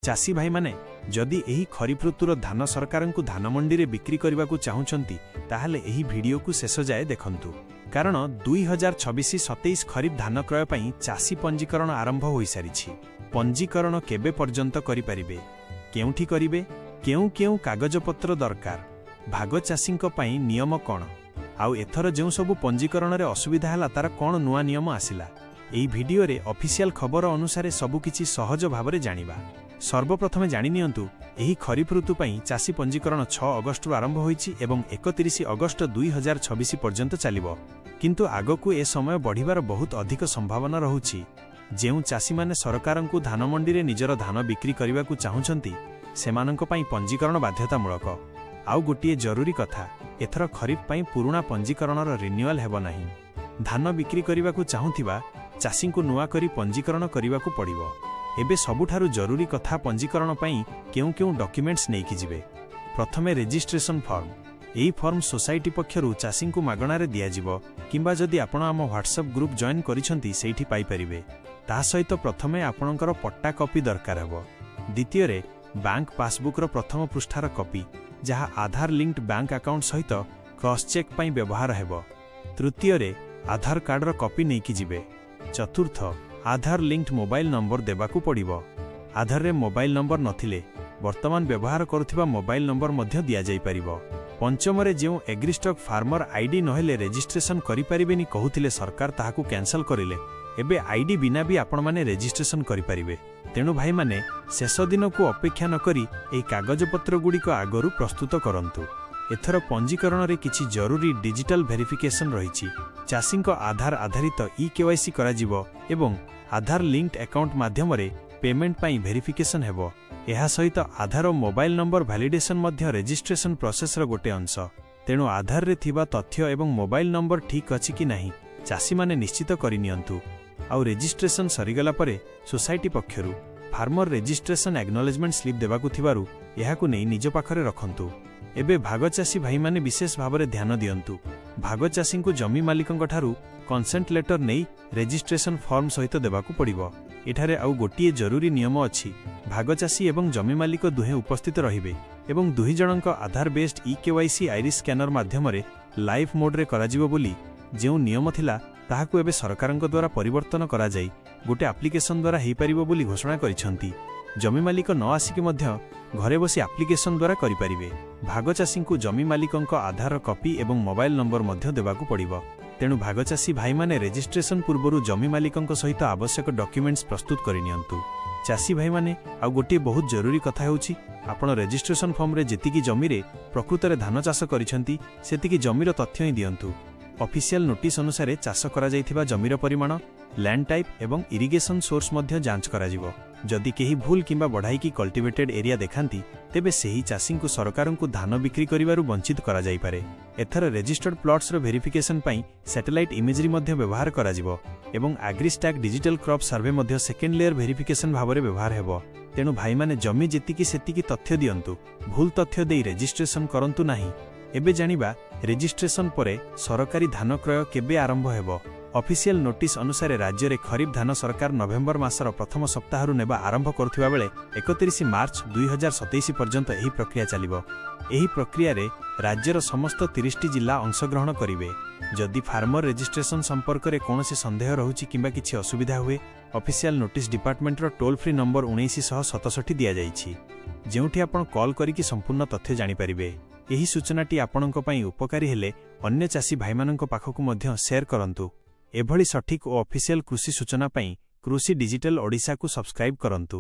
ଚାଷୀ ଭାଇମାନେ, ଯଦି ଏହି ଖରିଫ ଋତୁର ଧାନ ସରକାରଙ୍କୁ ଧାନମଣ୍ଡିରେ ବିକ୍ରି କରିବାକୁ ଚାହୁଁଛନ୍ତି, ତାହେଲେ ଏହି ଭିଡିଓକୁ ଶେଷ ଯାଏ ଦେଖନ୍ତୁ। କାରଣ 2026-27 ଖରିଫ ଧାନ କ୍ରୟ ପାଇଁ ଚାଷୀ ପଞ୍ଜୀକରଣ ଆରମ୍ଭ ହୋଇସାରିଛି। ପଞ୍ଜୀକରଣ କେବେ ପର୍ଯ୍ୟନ୍ତ କରିପାରିବେ, କେଉଁଠି କରିବେ, କେଉଁ କେଉଁ କାଗଜପତ୍ର ଦରକାର, ଭାଗ ଚାଷୀଙ୍କ ପାଇଁ ନିୟମ କ'ଣ, ଆଉ ଏଥର ଯେଉଁ ସବୁ ପଞ୍ଜୀକରଣରେ ଅସୁବିଧା ହେଲା, ତାର କ'ଣ ନୂଆ ନିୟମ ଆସିଲା, ଏହି ଭିଡିଓରେ ଅଫିସିଆଲ ଖବର ଅନୁସାରେ ସବୁକିଛି ସହଜ ଭାବରେ ଜାଣିବା। ସର୍ବପ୍ରଥମେ ଜାଣିନିଅନ୍ତୁ, ଏହି ଖରିଫ ଋତୁ ପାଇଁ ଚାଷୀ ପଞ୍ଜୀକରଣ 6 ଅଗଷ୍ଟରୁ ଆରମ୍ଭ ହୋଇଛି ଏବଂ 31 ଅଗଷ୍ଟ 2026 ପର୍ଯ୍ୟନ୍ତ ଚାଲିବ। କିନ୍ତୁ ଆଗକୁ ଏ ସମୟ ବଢ଼ିବାର ବହୁତ ଅଧିକ ସମ୍ଭାବନା ରହୁଛି। ଯେଉଁ ଚାଷୀମାନେ ସରକାରଙ୍କୁ ଧାନମଣ୍ଡିରେ ନିଜର ଧାନ ବିକ୍ରି କରିବାକୁ ଚାହୁଁଛନ୍ତି, ସେମାନଙ୍କ ପାଇଁ ପଞ୍ଜୀକରଣ ବାଧ୍ୟତାମୂଳକ। ଆଉ ଗୋଟିଏ ଜରୁରୀ କଥା, ଏଥର ଖରିଫ ପାଇଁ ପୁରୁଣା ପଞ୍ଜୀକରଣର ରିନ୍ୟୁଆଲ ହେବ ନାହିଁ। ଧାନ ବିକ୍ରି କରିବାକୁ ଚାହୁଁଥିବା ଚାଷୀଙ୍କୁ ନୂଆ କରି ପଞ୍ଜୀକରଣ କରିବାକୁ ପଡ଼ିବ। ଏବେ ସବୁଠାରୁ ଜରୁରୀ କଥା, ପଞ୍ଜୀକରଣ ପାଇଁ କେଉଁ କେଉଁ ଡକ୍ୟୁମେଣ୍ଟସ୍ ନେଇକି ଯିବେ? ପ୍ରଥମେ ରେଜିଷ୍ଟ୍ରେସନ ଫର୍ମ। ଏହି ଫର୍ମ ସୋସାଇଟି ପକ୍ଷରୁ ଚାଷୀଙ୍କୁ ମାଗଣାରେ ଦିଆଯିବ କିମ୍ବା ଯଦି ଆପଣ ଆମ ହ୍ୱାଟ୍ସଆପ୍ ଗ୍ରୁପ୍ ଜଏନ୍ କରିଛନ୍ତି, ସେଇଠି ପାଇପାରିବେ। ତା ସହିତ ପ୍ରଥମେ ଆପଣଙ୍କର ପଟ୍ଟା କପି ଦରକାର ହେବ। ଦ୍ୱିତୀୟରେ ବ୍ୟାଙ୍କ ପାସବୁକ୍ର ପ୍ରଥମ ପୃଷ୍ଠାର କପି, ଯାହା ଆଧାର ଲିଙ୍କଡ ବ୍ୟାଙ୍କ ଆକାଉଣ୍ଟ ସହିତ କ୍ରସ୍ ଚେକ୍ ପାଇଁ ବ୍ୟବହାର ହେବ। ତୃତୀୟରେ ଆଧାର କାର୍ଡର କପି ନେଇକି ଯିବେ। ଚତୁର୍ଥ, ଆଧାର ଲିଙ୍କଡ ମୋବାଇଲ ନମ୍ବର ଦେବାକୁ ପଡ଼ିବ। ଆଧାରରେ ମୋବାଇଲ ନମ୍ବର ନଥିଲେ ବର୍ତ୍ତମାନ ବ୍ୟବହାର କରୁଥିବା ମୋବାଇଲ ନମ୍ବର ମଧ୍ୟ ଦିଆଯାଇପାରିବ। ପଞ୍ଚମରେ, ଯେଉଁ ଏଗ୍ରିଷ୍ଟକ୍ ଫାର୍ମର ଆଇଡି ନହେଲେ ରେଜିଷ୍ଟ୍ରେସନ କରିପାରିବେନି କହୁଥିଲେ ସରକାର, ତାହାକୁ କ୍ୟାନସଲ କରିଲେ। ଏବେ ଆଇଡି ବିନା ବି ଆପଣମାନେ ରେଜିଷ୍ଟ୍ରେସନ କରିପାରିବେ। ତେଣୁ ଭାଇମାନେ, ଶେଷ ଦିନକୁ ଅପେକ୍ଷା ନକରି ଏହି କାଗଜପତ୍ରଗୁଡ଼ିକ ଆଗରୁ ପ୍ରସ୍ତୁତ କରନ୍ତୁ। ଏଥର ପଞ୍ଜୀକରଣରେ କିଛି ଜରୁରୀ ଡିଜିଟାଲ ଭେରିଫିକେସନ ରହିଛି। ଚାଷୀଙ୍କ ଆଧାର ଆଧାରିତ ଇ କେୱାଇସି କରାଯିବ ଏବଂ ଆଧାର ଲିଙ୍କଡ ଆକାଉଣ୍ଟ ମାଧ୍ୟମରେ ପେମେଣ୍ଟ ପାଇଁ ଭେରିଫିକେସନ ହେବ। ଏହା ସହିତ ଆଧାର ଓ ମୋବାଇଲ ନମ୍ବର ଭ୍ୟାଲିଡେସନ ମଧ୍ୟ ରେଜିଷ୍ଟ୍ରେସନ ପ୍ରୋସେସର ଗୋଟେ ଅଂଶ। ତେଣୁ ଆଧାରରେ ଥିବା ତଥ୍ୟ ଏବଂ ମୋବାଇଲ ନମ୍ବର ଠିକ୍ ଅଛି କି ନାହିଁ, ଚାଷୀମାନେ ନିଶ୍ଚିତ କରିନିଅନ୍ତୁ। ଆଉ ରେଜିଷ୍ଟ୍ରେସନ ସରିଗଲା ପରେ ସୋସାଇଟି ପକ୍ଷରୁ ଫାର୍ମର ରେଜିଷ୍ଟ୍ରେସନ ଆକ୍ନୋଲେଜମେଣ୍ଟ ସ୍ଲିପ୍ ଦେବାକୁ ଥିବାରୁ ଏହାକୁ ନେଇ ନିଜ ପାଖରେ ରଖନ୍ତୁ। ଏବେ ଭାଗଚାଷୀ ଭାଇମାନେ ବିଶେଷ ଭାବରେ ଧ୍ୟାନ ଦିଅନ୍ତୁ। ଭାଗଚାଷୀଙ୍କୁ ଜମି ମାଲିକଙ୍କଠାରୁ କନସେଣ୍ଟ ଲେଟର ନେଇ ରେଜିଷ୍ଟ୍ରେସନ ଫର୍ମ ସହିତ ଦେବାକୁ ପଡ଼ିବ। ଏଠାରେ ଆଉ ଗୋଟିଏ ଜରୁରୀ ନିୟମ ଅଛି। ଭାଗଚାଷୀ ଏବଂ ଜମି ମାଲିକ ଦୁହେଁ ଉପସ୍ଥିତ ରହିବେ ଏବଂ ଦୁହିଁ ଜଣଙ୍କ ଆଧାର ବେସ୍ଡ ଇ କେୱାଇସି ଆଇରିସ୍ ସ୍କାନର ମାଧ୍ୟମରେ ଲାଇଭ୍ ମୋଡ୍ରେ କରାଯିବ ବୋଲି ଯେଉଁ ନିୟମ ଥିଲା, ତାହାକୁ ଏବେ ସରକାରଙ୍କ ଦ୍ୱାରା ପରିବର୍ତ୍ତନ କରାଯାଇ ଗୋଟେ ଆପ୍ଲିକେସନ ଦ୍ୱାରା ହେଇପାରିବ ବୋଲି ଘୋଷଣା କରିଛନ୍ତି। ଜମି ମାଲିକ ନ ଆସିକି ମଧ୍ୟ ଘରେ ବସି ଆପ୍ଲିକେସନ ଦ୍ୱାରା କରିପାରିବେ। ଭାଗଚାଷୀଙ୍କୁ ଜମି ମାଲିକଙ୍କ ଆଧାର କପି ଏବଂ ମୋବାଇଲ ନମ୍ବର ମଧ୍ୟ ଦେବାକୁ ପଡ଼ିବ। ତେଣୁ ଭାଗଚାଷୀ ଭାଇମାନେ ରେଜିଷ୍ଟ୍ରେସନ ପୂର୍ବରୁ ଜମି ମାଲିକଙ୍କ ସହିତ ଆବଶ୍ୟକ ଡକ୍ୟୁମେଣ୍ଟସ୍ ପ୍ରସ୍ତୁତ କରିନିଅନ୍ତୁ। ଚାଷୀ ଭାଇମାନେ, ଆଉ ଗୋଟିଏ ବହୁତ ଜରୁରୀ କଥା ହେଉଛି, ଆପଣ ରେଜିଷ୍ଟ୍ରେସନ ଫର୍ମରେ ଯେତିକି ଜମିରେ ପ୍ରକୃତରେ ଧାନ ଚାଷ କରିଛନ୍ତି, ସେତିକି ଜମିର ତଥ୍ୟ ହିଁ ଦିଅନ୍ତୁ। ଅଫିସିଆଲ ନୋଟିସ୍ ଅନୁସାରେ ଚାଷ କରାଯାଇଥିବା ଜମିର ପରିମାଣ, ଲ୍ୟାଣ୍ଡ ଟାଇପ୍ ଏବଂ ଇରିଗେସନ ସୋର୍ସ ମଧ୍ୟ ଯାଞ୍ଚ କରାଯିବ। ଯଦି କେହି ଭୁଲ କିମ୍ବା ବଢ଼ାଇକି କଲ୍ଟିଭେଟେଡ୍ ଏରିଆ ଦେଖାନ୍ତି, ତେବେ ସେହି ଚାଷୀଙ୍କୁ ସରକାରଙ୍କୁ ଧାନ ବିକ୍ରି କରିବାରୁ ବଞ୍ଚିତ କରାଯାଇପାରେ। ଏଥର ରେଜିଷ୍ଟର୍ଡ ପ୍ଲଟ୍ସର ଭେରିଫିକେସନ ପାଇଁ ସ୍ୟାଟେଲାଇଟ୍ ଇମେଜରୀ ମଧ୍ୟ ବ୍ୟବହାର କରାଯିବ ଏବଂ ଆଗ୍ରିଷ୍ଟାକ୍ ଡିଜିଟାଲ କ୍ରପ୍ ସର୍ଭେ ମଧ୍ୟ ସେକେଣ୍ଡ ଲେୟର ଭେରିଫିକେସନ ଭାବରେ ବ୍ୟବହାର ହେବ। ତେଣୁ ଭାଇମାନେ, ଜମି ଯେତିକି ସେତିକି ତଥ୍ୟ ଦିଅନ୍ତୁ। ଭୁଲ ତଥ୍ୟ ଦେଇ ରେଜିଷ୍ଟ୍ରେସନ କରନ୍ତୁ ନାହିଁ। ଏବେ ଜାଣିବା, ରେଜିଷ୍ଟ୍ରେସନ ପରେ ସରକାରୀ ଧାନ କ୍ରୟ କେବେ ଆରମ୍ଭ ହେବ? ଅଫିସିଆଲ ନୋଟିସ୍ ଅନୁସାରେ ରାଜ୍ୟରେ ଖରିଫ ଧାନ ସରକାର ନଭେମ୍ବର ମାସର ପ୍ରଥମ ସପ୍ତାହରୁ ନେବା ଆରମ୍ଭ କରୁଥିବା ବେଳେ 31 ମାର୍ଚ୍ଚ 2027 ପର୍ଯ୍ୟନ୍ତ ଏହି ପ୍ରକ୍ରିୟା ଚାଲିବ। ଏହି ପ୍ରକ୍ରିୟାରେ ରାଜ୍ୟର ସମସ୍ତ 30ଟି ଜିଲ୍ଲା ଅଂଶଗ୍ରହଣ କରିବେ। ଯଦି ଫାର୍ମର ରେଜିଷ୍ଟ୍ରେସନ ସମ୍ପର୍କରେ କୌଣସି ସନ୍ଦେହ ରହୁଛି କିମ୍ବା କିଛି ଅସୁବିଧା ହୁଏ, ଅଫିସିଆଲ ନୋଟିସ୍ ଡିପାର୍ଟମେଣ୍ଟର ଟୋଲ୍ ଫ୍ରି ନମ୍ବର 1967 ଦିଆଯାଇଛି, ଯେଉଁଠି ଆପଣ କଲ୍ କରିକି ସମ୍ପୂର୍ଣ୍ଣ ତଥ୍ୟ ଜାଣିପାରିବେ। ଏହି ସୂଚନାଟି ଆପଣଙ୍କ ପାଇଁ ଉପକାରୀ ହେଲେ ଅନ୍ୟ ଚାଷୀ ଭାଇମାନଙ୍କ ପାଖକୁ ମଧ୍ୟ ସେୟାର କରନ୍ତୁ। ଏଭଳି ସଠିକ୍ ଓ ଅଫିସିଆଲ କୃଷି ସୂଚନା ପାଇଁ କୃଷି ଡିଜିଟାଲ ଓଡ଼ିଶାକୁ ସବସ୍କ୍ରାଇବ୍ କରନ୍ତୁ।